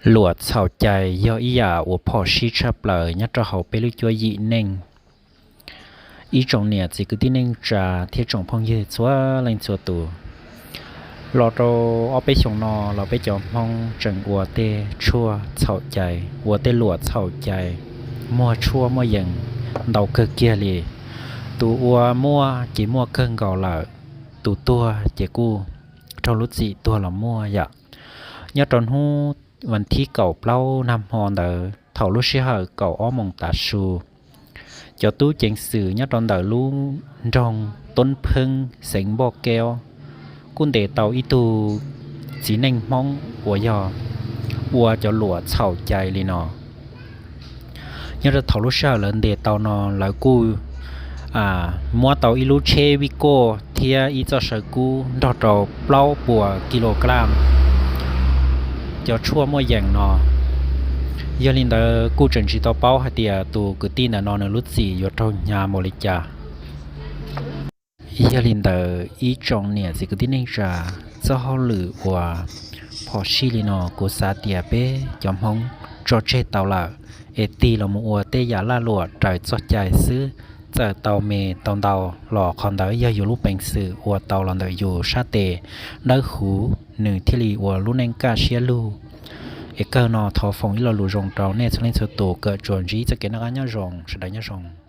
Luam txhaum cai yog ib yam uas phom sij tshaj plaws nyob rau hauv peb lub cuab yim neej. Ib tsoom niam txiv kwv tij neej tsa thiab tsoom phooj ywg txhua leej txhua tus, los rau ob peb xyoos no los peb cov Hmoob tseem ua tej tshuaj txhaum cai, ua tej luam txhaum cai, muag tshuaj muaj yees ntau kawg kiag li. Tus ua muaj ces muaj kawg nkaus lawm, tus tuag ces kuj raug lub txim tuag los muaj yam. Nyob rau hnub vas thib kaum plaub nag hmo ntawd thaum lub sij hawm kaum ob moos tav su, cov tub ceev xwm nyob rau ntawm lub nroog Toob Pheeb xeev Npoj Kev kuj ntes tau ib tug txiv neej Hmoob uas yog ua cov luam txhaum cai li no. Nyob rau thaum lub sij hawm lawv ntes tau no lawv kuj muab tau ib lub tsheb vij koj thiab ib txoj saw kub nrog rau plaub puas kis lus klas cov tshuaj muaj yees no. Yog li ntawd kuj tseem tsis tau paub hais tias tus kwv tij ntawm no nws lub txim yuav raug hnyav npaum li cas. Yog li ntawd ib tsoom niam txiv kwv tij neej tsa, txoj hauj lwm uas phom sij li no kuv xav tias peb cov Hmoob tso tseg tau lawm, es tig los mus ua tej yam laj luam raws txoj cai xwb. Txawm tau me tau ntau los qhov ntawd yog yus lub peev xwm ua tau los ntawm yus sab tes dawb huv, nws thiaj li ua lub neej kaj siab lug. Es kawg no thov foom ib lo lus zoo rau nej txhua leej txhua tus kom tsuas ntsib txoj kev noj qab nyob zoo, sawv daws nyob zoo.